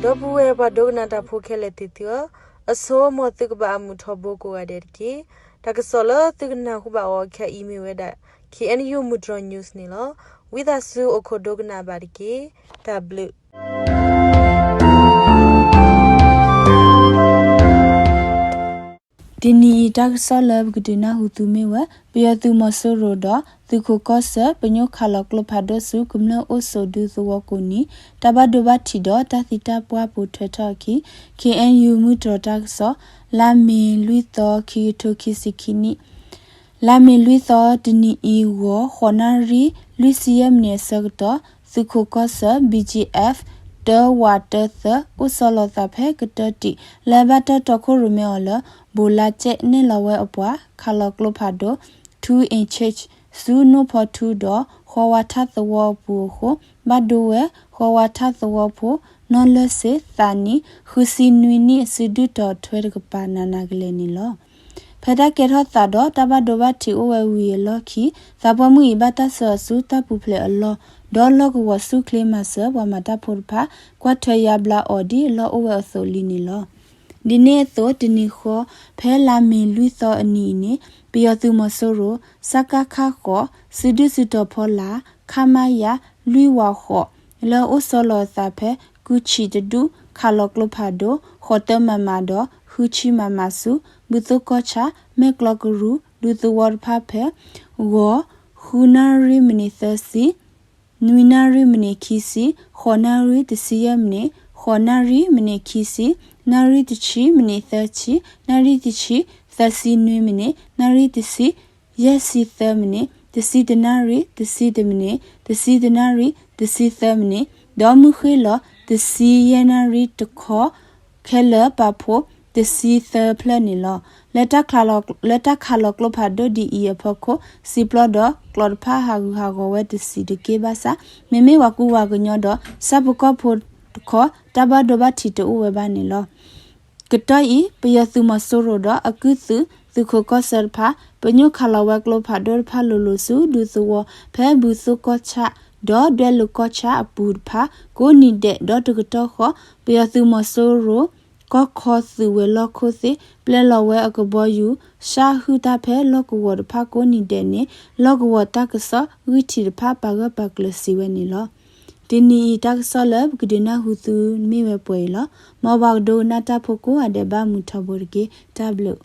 ဒီပုၢ်ဝဲၢ်ပှၤဒိကနၣ်တၢ်ဖိခဲလၢာ်သ့ၣ်သုဧၢ, အဆိ မ်သုကဘၣ်အမုာ်ထီဘိကိးဂၤဒဲးတက့ၢ်. တၢ်ကစီၣ်လၢသုကနၢ်ဟူဘၣ်အီၤခဲအံၤမ့ၢ်ဝဲဒၣ် K N U မုၢ်တြီၤ news န့ၣ်လီၤ. ဝံသးစူၤအိၣ်ခိးဒိကနၣ်ဘၣ်တက့ၢ်. တၢ်ဘျုး. တနံၤအံၤတၢ်ကစီၣ်လၢပကဒုးနၢ်ဟူသုမ့ၢ်ဝဲ ပယီၤသုးမီၤစိရိၤဒီး သုးခိၣ်ကီၢ်စဲၣ် ပညိၣ်ခးလီၤကျိဖးဒိၣ်ဆူကမျၢၢ်အိၣ်ဆိးဒူသဝီကိးနံၤ တၢ်ဘၣ်ဒိဘၣ်ထံးဒီးတၢ်သံတၢ်ပှၢ်ပိာ်ထွဲထီၣ်အခံ K N U မုၢ်တြီၤတၢ်ကစီၣ် လါမ့ၤလွံၢ်သီ ခံကထိခံဆံခံနံၣ် လါမ့ၤလွံၢ်သီတနံၤအံၤဂီၤ ဃိးနၣ်ရံၣ် လွံၢ်ဆံယဲၢ်မံးနံးအဆၢကတီၢ် သုးခိၣ်ကီၢ်စဲၣ် B G F တၢဝးတၢသၢ အိၣ်ဆီလီၤသးဖဲကတၢၢ်တံာ် လၢဘၣ်တၢ်တီခိၣ်ရိၣ်မဲအီၤလၢ ဘိးလါကဲး နဲၣ်လီၤဝဲအပှၤ ခးလီၤကျိဖးဒိၣ် ထူ in charge ဆူနိၣ်ဖီထူဒီး ဃီဝါထၣ်သဝီအပူၤအဃိ ဘၣ်ဒိဝဲ ဃီဝါထၣ်သဝီဖိ နီၢ်လၢစ့သးနံၤ ဃုဆံနွံနံၣ် အစုဒုၣ်တီၤထွဲတကပၤ နးနးကလဲာ်န့ၣ်လီၤ. ဖဲတၢ်ကဲထီၣ်သးဒီးတၢ်ဘၣ်ဒိဘၣ်ထံးအိၣ်ဝဲဝံၤအလီၢ်ခံ သးပှၢ်မုၢ်အံၤဘၣ်တၢ်ဆှၢအီၤဆူတၢ်ပူၤဖျဲးအလီၢ် ဒီးလီၢ်ကဝီၤဆူၣ်ချ့မၤစၢၤပှၤမၤတၢ်ဖိတဖၣ် ကွၢ်ထွဲယါဘျါအီၤဒ်အလီၢ်အိၣ်ဝဲအသိးလံန့ၣ်လီၤ. ဒ်န့ၣ်အသိးတနံၤဃီ ဖဲလါမ့ၤလွံၢ်သီအနံၤအံၤန့ၣ် ပယီၤသုးမီၤစိရိၤ စကခ ဃိး စုဒုၣ်စုတီၤဖီလာ် ခမရ လွံၢ်ဝးဃိး လၢအိၣ်ဆီလီၤအသးဖဲ ကူၣ်ဆံးတဒူၣ် ခးလီၤကျိဖးဒိၣ် ဃိးတၢမမဒီး ဃုဆံမမဆူ ဘူၣ်သိကီၢ်ဆၣ် မဲၢ်ကျီကရူၢ် ဒူသဝီတဖၣ်ဖဲ ဂီၤ ဃုနၣ်ရံၣ်မံးနံးသၢဆံ နွံနၣ်ရံၣ်မံးနံးခံဆံ ဃိးနၣ်ရံၣ်တဆံယဲၢ်မံးနံး ဃိးနၣ်ရံၣ်မံးနံးခံဆံ နၣ်ရံၣ်တဆံမံးနံးသၢဆံ နၣ်ရံၣ်တဆံ သၢဆံနွံမံးနံး နၣ်ရံၣ်တဆံ ယဲၢ်ဆံသၢမံးနံး တဆံတနၣ်ရံၣ် တဆံတမံးနံး တဆံတနၣ်ရံၣ် တဆံသၢမံးနံး ဒီးမုၢ်ဃ့ၢ်လီၤ တဆံယဲၢ်နၣ်ရံၣ်တခီ ခဲလၢာ်ပာ်ဖှိၣ် တဆံသၢဖျၢၣ်န့ၣ်လီၤ. လၢတၢ်ခးလီၤကျိဖးဒိၣ်ဒ်အံၤအဖီခိၣ် စံာ်ပျီဒီးကျိးတဖၣ် ဟးဂူာ်ဟးဂီၤဝဲတဆံးတက့ၢ်ဘၣ်ဆၣ် မ့မ့ၢ်ပှၤကူပှၤကညီဒီး ဆၣ်ဖိကီၢ်ဖိတခီ တၢ်ဘၣ်ဒိဘၣ်ထံးတအိၣ်ဝဲဘၣ်န့ၣ်လီၤ. ကတီၢ်အံၤ ပယီၤသုးမီၤစိရိၤဒီးအကုၢ်သုး သုးခိၣ်ကီၢ်စဲၣ်တဖၣ် ပညိၣ်ခးလီၤဝဲကျိဖးဒိၣ်တဖၣ်လိၤလိၤဆူ ဒူသဝီ ဖဲဘူၣ်သိကီၢ်ဆၣ် ဒီးဒွဲၣ်လိၤကီၢ်ဆၣ်အပူၤတဖၣ် ကိးနံၤဒဲး ဒီးတကတီၢ်ဃီ ပယီၤသုးမီၤစိရိၤ ကီၢ်ခီသုးဝဲၤလီၢ်ခိၣ်သ့ၣ် ပျဲလီၤဝဲအကဘီယူၤ ဆှၣ်ဟုၣ်တၢ်ဖဲလီၢ်ကဝီၤတဖၣ်ကိးနံၤဒဲးန့ၣ် လီၢ်ကဝီၤတၢ်ကစီၣ်ဂံၢ်ထံးတဖၣ် ပာ်ဂၢၢ်ပာ်ကျၢၤစံးဝဲန့ၣ်လီၤ. တနံၤအံၤတၢ်ကစီၣ်လၢပကဒုးနၢ်ဟူသုမ့ၢ်ဝဲပှဲၤအံၤလီၤ. မ်ပှၤကဒိကနၣ်တၢ်ဖိကိးဂၤဒဲးဘၣ်မုာ်ထီဘိတက့ၢ်. တၢ်ဘျုး